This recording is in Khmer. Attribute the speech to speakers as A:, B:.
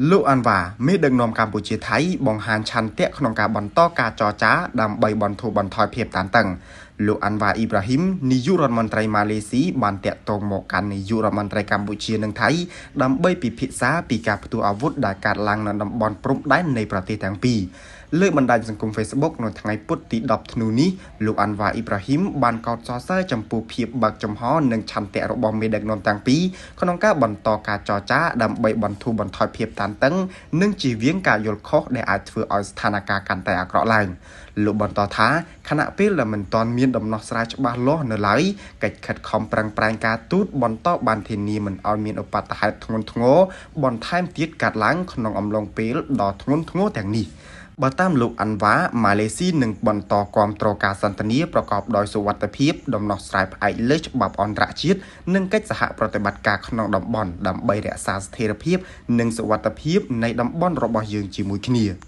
A: លោកអាន់វ៉ា មេដឹកនាំកម្ពុជាថៃបង្ហាញឆន្ទៈក្នុងការបន្តការចរចាដើម្បីបន្ធូរបន្ថយភាពតានតឹង។ លោកអាន់វ៉ាអ៊ីប្រាហ៊ីម នាយករដ្ឋមន្ត្រីម៉ាឡេស៊ី បានតាក់ទងមកកាន់នាយករដ្ឋមន្ត្រីកម្ពុជានិងថៃ ដើម្បីពិភាក្សាពីការផ្ទុះអាវុធដែលកើតឡើងនៅតំបន់ព្រំដែននៃប្រទេសទាំងពីរ។ លើបណ្ដាញសង្គម Facebook នៅថ្ងៃពុធទី10ធ្នូនេះ លោកអាន់វ៉ាអ៊ីប្រាហ៊ីមបានកោតសរសើរចំពោះភាពបើកចំហនិងឆន្ទៈរបស់មេដឹកនាំទាំងពីរក្នុងការបន្តការចរចាដើម្បីបន្ធូរបន្ថយភាពតានតឹង និងជៀសវាងការយល់ខុសដែលអាចធ្វើឲ្យស្ថានភាពកាន់តែអាក្រក់ឡើង។ លោកបន្តថា ខណៈពេលដែលមិនទាន់មានដំណោះស្រាយច្បាស់លាស់នៅឡើយ កិច្ចខិតខំប្រឹងប្រែងការទូតបន្តបានធានាមិនឲ្យមានឧបទ្ទហេតុធ្ងន់ធ្ងរបន្ថែមទៀតកើតឡើងក្នុងអំឡុងពេលដ៏ធ្ងន់ធ្ងរទាំងនេះ។ បើតាមលោកអាន់វ៉ា ម៉ាឡេស៊ីនឹងបន្តគាំទ្រការសន្ទនាប្រកបដោយសុវត្ថិភាព ដំណោះស្រាយផ្អែកលើច្បាប់អន្តរជាតិ និងកិច្ចសហប្រតិបត្តិការក្នុងតំបន់ ដើម្បីរក្សាស្ថិរភាពនិងសុវត្ថិភាពនៃតំបន់របស់យើងជាមួយគ្នា។